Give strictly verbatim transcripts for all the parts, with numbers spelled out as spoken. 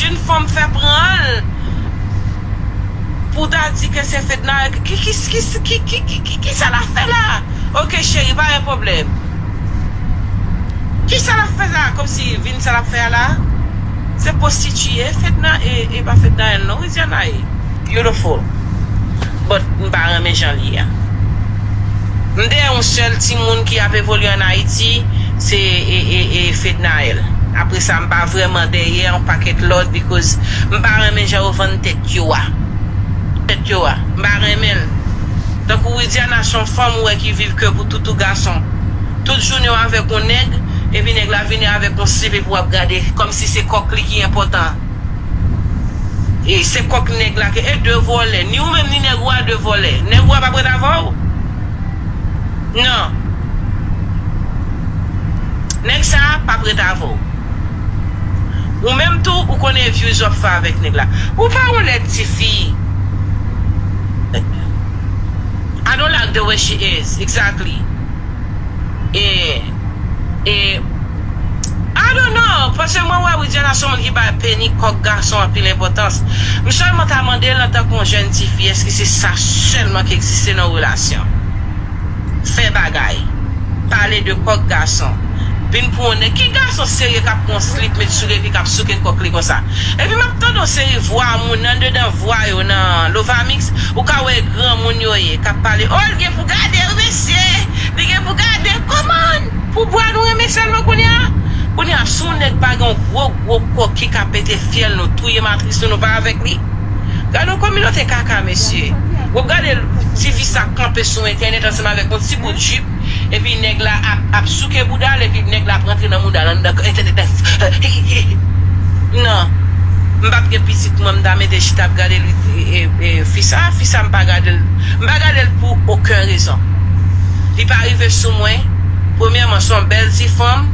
Jèn fanm fè pran l pou ta di ke se Fednaelle. Ki, ki, ki, ki, ki, ki, ki, ki sa l ap fè la? Ok, cheri, pa gen pwoblèm. Ki sa l ap fè la? Kòmsi vin sa l ap fè a la? Se pwostitiye, Fedna, e, e pa Fednaelle non, Widiana ye. Beautiful. But m pa renmen jan l ye a. M dèyè yon sèl timoun ki ap evolye ann Ayiti, se e, e, e Fednaelle. Apre sa, m pa vrèman dèyè yon pakèt lòt because m pa renmen jan yo vann tèt yo a. Tèt yo a. M pa renmen l. Tankou Widiana se yon fanm ou wè ki viv ke pou toutou gason. Tout jounen w avèk yon nèg, epi nèg la vini avèk yon slip epi w ap gade kòmsi se kòk li ki enpòtan. E se kòk nèg la ke e de vòlè. Ni ou menm ni nèg ou a de vòlè. Nèg ou a p ap ret avè w? Non. Nèg sa a p ap ret avè w. Ou menm tou, ou konnen views w ap fè avèk nèg la. Ou pa yon lèd tifi. I don't like the way she is, exactly. E, e, I don't know, paske mwen wè Widiana se yon moun ki bay peni kòk gason anpil enpòtans. M sèlman ta mande l antanke yon jèn tifi, èske se sa sèlman ki egziste nan yon relasyon? Fè bagay. Pale de kòk gason. Vin pou yon nèg. Ki gason serye k ap pran yon slip met sou li epi k ap souke kòk li konsa? Epi m ap tande yon seri vwa moun andedan vwa yo nan Lovamix, ou ka wè granmoun yo ye, k ap pale. Oh, l gen pou gade wi, mesye! Li gen pou gade, kòman? Pou bwa nou renmen sèlman kounye a? Kounye a, si yon nèg pa gen yon gwo, gwo kòk ki ka pete fyèl nou, touye matris nou, nou pa avèk li? Gade yon kominote kaka, mesye. W ap gade tifi sa kanpe sou entènèt ansanm avèk yon ti bout jip, epi nèg la ap, ap souke bouda l, epi nèg la ap rantre nan mouda l anndan entènèt la. Non. M p ap gen pitit mwen, m ta mete chita ap gade li, e, e, e, fi sa, fi sa m pa gade l. M pa gade l pou okenn rezon. Li pa rive sou mwen. Premyèman, se yon bèl ti fanm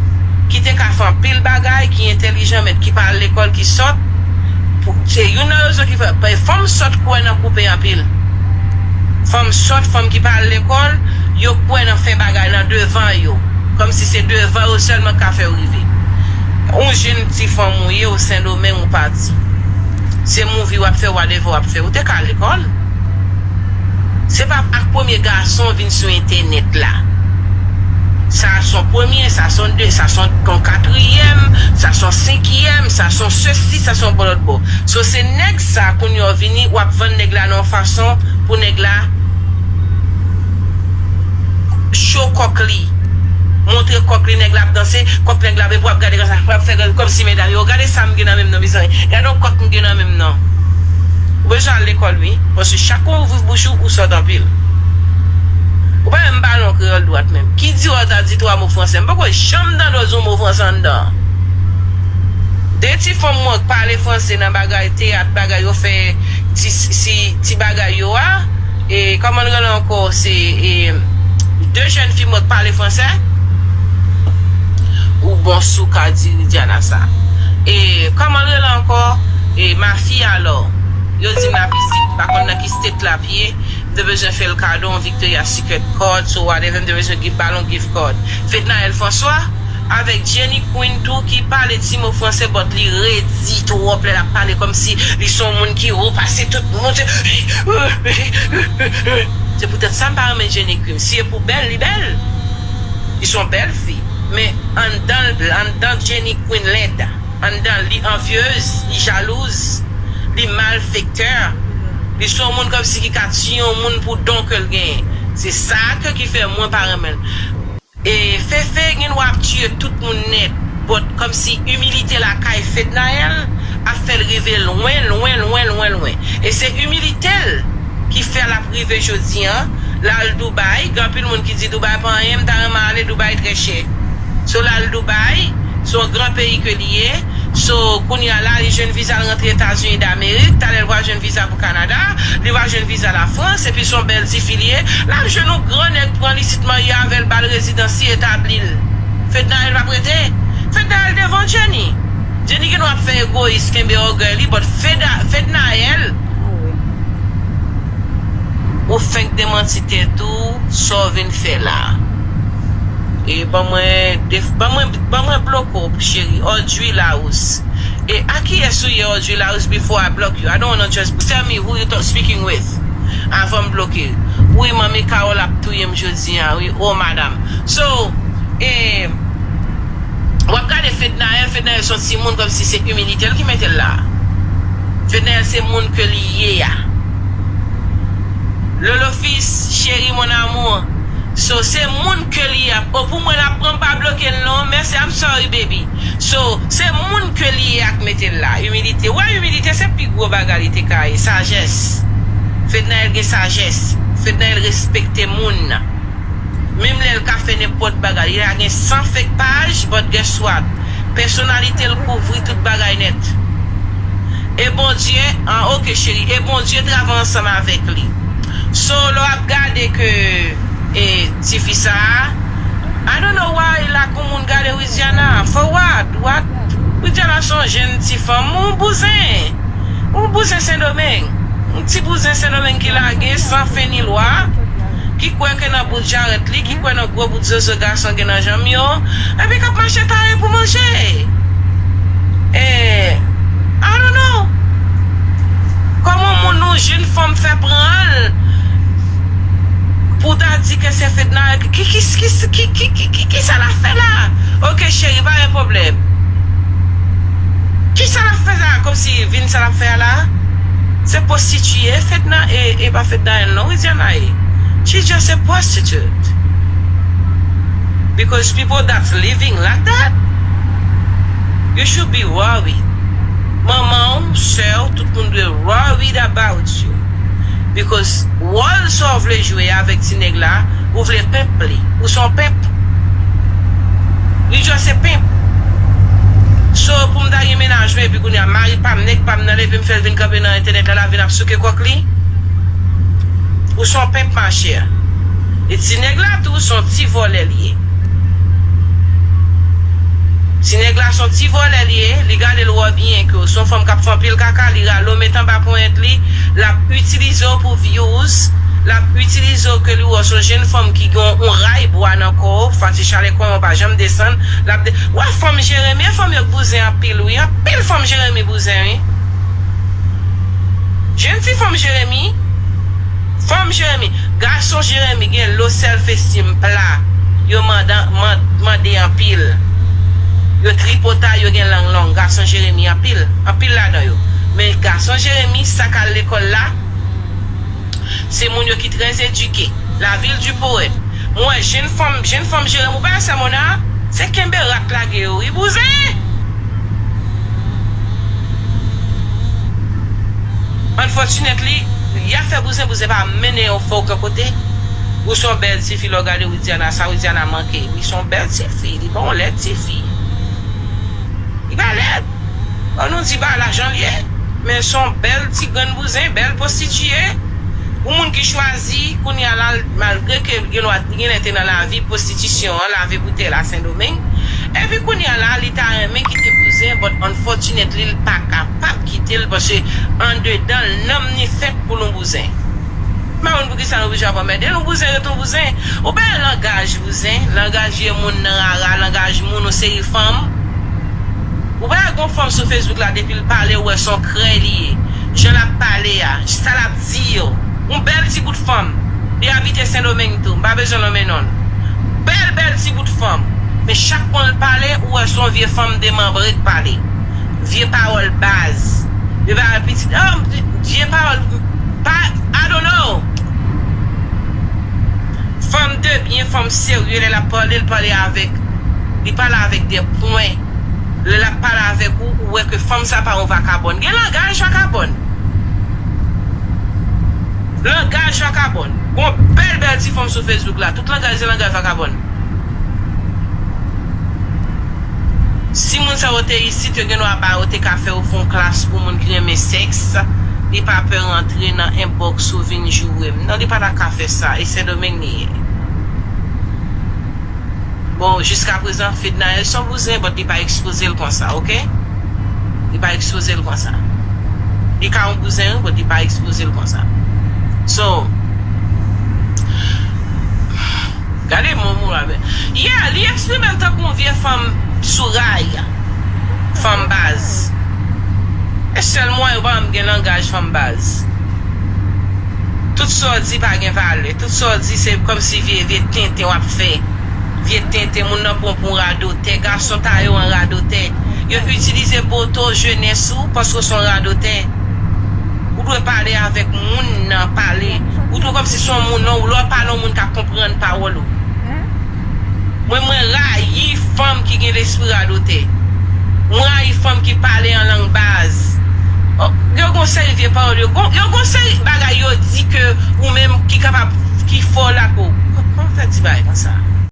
ki te ka fè anpil bagay, ki entèlijan, men ki pa al lekòl, ki sòt. Pou, se youn nan rezon ki fè, fanm sòt kwè nan koupe anpil. Fanm sòt, fanm ki pa al lekòl, yo kwè nan fè bagay nan devan yo. Kòmsi se devan yo sèlman k ka fè yo rive. Yon jèn ti fanm ou ye, ou Sendomeng, ou pati. Se movie w ap fè, whatever w ap fè. Ou te ka al lekòl. Se pa ak premye gason w vin sou entènèt la. Sa a se yon premye, sa a se yon de, sa a se yon katriyèm, sa a se yon senkyèm, sa a se yon sesi, sa a se yon bò lòt bò. So, se nèg sa a, kounye a w vini, w ap vann nèg la nan yon fason pou nèg la cho kòk li. Montre kòk li, nèg la ap danse, kòk nèg la, epi w ap gade konsa, w ap fè kòmsi medam yo, gade sa m gen nan men m nan, mezanmi. Gade yon kòk m gen nan men m nan. Ou bezwen al lekòl, wi. Paske chak kou w ouvri bouch ou, ou sòt anpil. Ou pa menm pale yon kreyòl dwat menm. Ki di w ta di twa mo franse? M poko janm tande w di yon mo franse anndan. De ti fanm mwen k pale franse nan bagay teyat, bagay yo fè ti, si, ti bagay yo a. E kòman l rele ankò? Se, e, de jèn fi mwen k pale franse. Ou bon sou ka di Widiana sa. E kòman l rele ankò? E ma fille alors. Yo di m l ap isit, m pa konn nan ki state l ap ye. M te bezwen fè l kado yon Victoria's Secret card, so whatever, m te bezwen gi, ba l yon gift card. Fednaelle François avèk Jenny Queen tou ki pale ti mo franse, but li redi twòp lè l ap pale kòmsi li se yon moun ki wo pase tout moun. Se poutèt sa m pa renmen Jenny Queen. Si e pou bèl, li bèl. Li se yon bèl fi. Men anndan l, anndan Jenny Queen lèd. Anndan l, li anvyez, li jalouz, li malfektè. Li se yon moun kòmsi ki ka tiye yon moun pou don ke l genyen. Se sa ke ki fè mwen pa renmen l. E Fefe gen dwa ap tiye tout moun nèt, but kòmsi imilite lakay Fednaelle ap fè l rive lwen, lwen, lwen, lwen, lwen. E se imilite l ki fè l ap rive jodi an. L al Dubai, gen anpil moun ki di Dubai pa anyen, m ta renmen ale, Dubai trè chè. So l al Dubai, se yon gran peyi ke li ye. So kounye a la, li jwenn viza l rantre Etazini Damerik, talè l va jwenn viza pou Kanada, li va jwenn viza Lafrans, epi se yon bèl tifi li ye. L ap jwenn yon gran nèg pran l isit, marye avè l, ba l rezidans li, etabli l. Fednaelle p ap rete. Fednaelle devan Jenny. Jenny gen dwa ap fè egoyis, kenbe ògèy li, but Feda, Fednaelle, ou fenk demanti tèt ou, sa w vin fè la. E ban mwen, def, ban mwen, ban mwen bloke w, cheri. Audrey Larousse. E a kiyès ou ye, Audrey Laus, before I block you? I don't wanna just tell me who you talk, speaking with. Avan m bloke. Wi, manmi Carol ap touye m jodi a, wi, oh madam. So, eh, w ap gade Fednaelle, Fednaelle se yon timoun kòmsi se imilite l ki mete l la. Fednaelle se moun ke li ye a. Lolo Fils, chéri, mon amour. So, se moun ke li ye a. O, pou mwen, l ap pran m pa bloke l non. Mèsi, I'm sorry, baby. So, se moun ke li ye a k mete l la. Imilite. Wè, imilite, se pi gwo bagay li te ka ye. Sajès. Fednaelle gen sajès. Fednaelle respekte moun. Menm lè l ka fè nenpòt bagay, li ka gen san fake paj, but guess what? Pèsonalite l kouvri tout bagay nèt. E Bondye, ah, ok, cheri, e Bondye travay ansanm avèk li. So, lè w ap gade ke, e, tifi sa a, I don't know why la gon moun gade Widiana. For what? What? Widiana se yon jèn ti fanm, yon bouzen. Yon bouzen Sendomeng. Yon ti bouzen Sendomeng ki lage san fen ni lwa, ki kwè ke nan bout jarèt li, ki kwè nan gwo bout zozo gason gen nan janm yo, epi k ap mache tare pou manje. E, I don't know. Kòman moun, yon jèn fanm fè pran l pou w ta di ke se Fednaelle, ki, ki, ki, ki, ki, ki, ki, ki sa l ap fè la? Ok, cheri, pa gen pwoblèm. Ki sa l ap fè la? Kòmsi vin sa l ap fè a la? Se pwostitiye, Fedna, e, e pa Fednaelle non, Widiana ye. She just a prostitute. Because people that's living like that, you should be worried. Manman w, sè w, tout moun dwe worried about you. Because wòl sa w vle jwe avèk ti nèg la, ou vle pimp li. Ou se yon pimp. Li just a pimp. So, pou m ta gen mennaj mwen, epi kounye a, mari pa m, nèg pa m nan, epi m fè l vin kanpe nan entènèt la, l ap vin ap souke kòk li. Ou se yon pimp, machè. E ti nèg la tou, se yon ti vòlè l ye. Ti nèg la se yon ti vòlè l ye, li gade l wè byen ke w se yon fanm k ap fè anpil kaka, li rale w met anba ponyèt li, l ap itilize w pou views, l ap itilize w ke li wè w se yon jèn fanm ki gen yon ray bwa nan kò w, fati chalè kò w pa janm desann, l ap de-, w wè fanm Jeremi, e fanm yo k bouzen anpil wi, anpil fanm Jeremi bouzen wi. Jèn ti fanm Jeremi, fanm Jeremi, gason Jeremi gen low self esteem pla, yo mande, man-, mande anpil. Yo tripotay, yo gen lang long, gason Jeremi anpil, anpil ladan yo. Men gason Jeremi, sa k al lekòl la, se moun yo ki trè edike. La ville du poète. Mwen wè jèn fanm, jèn fanm Jeremi, ou pa wè sa Mona? Se kenbe rat lage yo, wi bouzen! Unfortunately, y ap fè bouzen, bouzen pa mennen yo fè okenn kote. Ou se yon bèl tifi, lè w gade Widiana, sa Widiana manke. Li se yon bèl tifi, li pa yon lèd tifi. Li pa lèd. An nou di bagay la jan l ye. Men se yon bèl ti grenn bouzen, bèl pwostitiye. Yon moun ki chwazi, kounye a la, malgre ke gen lwa, li genlè te nan lavi pwostitisyon an, lave boutèy la Sendomeng. Epi kounye a la, li ta renmen kite bouzen, but unfortunately, li pa kapab kite l, paske andedan l, nanm ni fèt pou l yon bouzen. M pa konn poukisa nou oblije ap anmède l, yon bouzen ret yon bouzen. Ou pa wè langaj bouzen, langaj vye moun nan rara, langaj moun yon seri fanm. Ou pa wè gon fanm sou Facebook la, depi l pale, ou wè se yon krèy li ye. Jan l ap pale a, sa l ap di yo. Yon bèl ti bout fanm. Li abite Sendomeng tou, m pa bezwen nonmen non l. Bèl, bèl ti bout fanm. Men chak kon l pale, ou wè se yon vye fanm demanbre k pale. Vye pawòl baz. Vye pawòl pitit. Oh, vye pawòl pa, I don't know. Fanm de byen, fanm serye, lè l ap pale, l pale avèk, li pale avèk de pwen. Lè l ap pale avèk ou, ou wè ke fanm sa pa yon vakabòn. Gen langaj vakabòn. Langaj vakabòn. Gon bèl bèl ti fanm sou Facebook la. Tout langaj se langaj vakabòn. Si moun sa yo te isit, yo gen dwa ba yo te ka fè yo fè yon klas pou moun ki renmen sèks. Li pa pè rantre nan inbox ou vin joure m. Non, li pa ta ka fè sa. E Sendomeng li ye. Bon, jiskaprezan, Fednaelle se yon bouzen, but li pa ekspoze l konsa, ok? Li pa ekspoze l konsa. Li ka yon bouzen, wi, but li pa ekspoze l konsa. So, gade mo mou la, men. Yeah, li eksprime l tankou yon vye fanm sou ray. Fanm baz. Sèl mwen yo pa janm gen langaj fanm baz. Tout sa w di pa gen valè. Tout sa w di se kòmsi vye vye tenten w ap fè. Vye tenten, moun nan pran w pou radotè. Gason ta yo an radotè. Yo itilize poto jenès ou paske w se yon radotè. Ou dwe pale avèk moun nan pale. Ou dwe kòmsi se yon moun non, lè w pale yon moun ka konprann pawòl ou. Mwen, mwen rayi fanm ki gen lespri radotè. Mwen rayi fanm ki pale an lang baz. Oh, yo gon seri vye pawòl, yo gon, yo gon seri bagay yo di ke ou menm ki kapab, ki fò la ko. Kòman fè di bagay konsa?